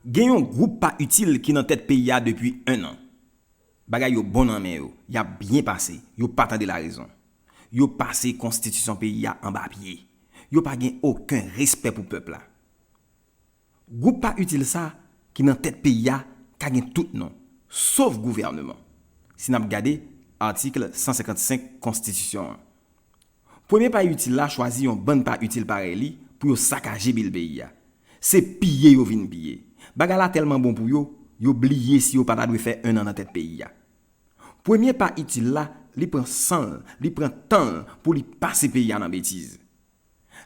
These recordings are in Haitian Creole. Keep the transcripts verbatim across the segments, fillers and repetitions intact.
Gen yon gwoup pa itil ki nan tèt peyi a depi en an. Bagay yo bon nan men yo, y ap byen pase, yo pa tande larezon. Yo pase konstitisyon peyi a anba pye. Yo pa gen okenn respè pou pèp la. Gwoup pa itil sa ki nan tèt peyi a ka gen tout non, sof gouvènman, si n ap gade atik san senkannsenk konstitisyon an. Premye pa itil la chwazi yon bann pa itil parèy li pou yo sakaje bil peyi a. Se piye yo vin piye. Bagay la tèlman bon pou yo, yo bliye si yo pa ta dwe fè en an nan tèt peyi a. Premye pa itil la, li pran san l, li pran tan l pou li pase peyi a nan betiz.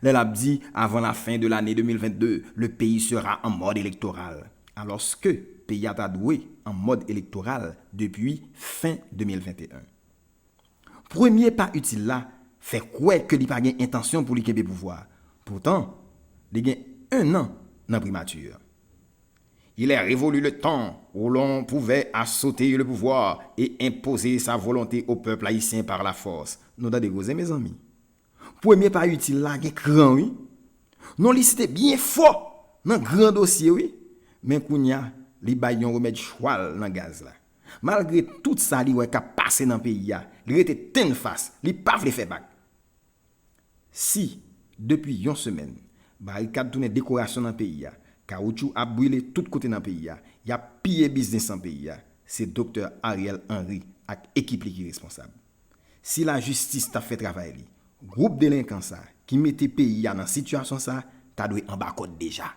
Lè l ap di, avant la fin de l'année deux mille vingt-deux, le pays sera en mode électoral. Alòske peyi a ta dwe an mòd elektoral depi fen de mil venteyen. Premye pa itil la fè kwè ke li pa gen entansyon pou li kenbe pouvwa. Poutan, li gen en an nan primati. Il est révolu le temps où l'on pouvait assauter le pouvoir et imposer sa volonté au peuple haïtien par la force. Nou tande koze, mezanmi. Premye pa itil la gen kran, wi. Non li site byen fò nan gran dosye, wi. Men kounye a, li bay yon remèd chwal nan gaz la. Malgre tout sa li wè k ap pase nan peyi a, li rete tennfas, li pa vle fè bak. Si, depi yon semèn, barikad tounen dekorasyon nan peyi a, kawoutchou ap brile tout kote nan peyi a, y ap piye biznis nan peyi a, se Doktè Ariel Henry ak ekip li ki responsab. Si lajistis t ap fè travay li, gwoup delenkan sa ki mete peyi a nan sitiyasyon sa ta dwe anba kòd deja.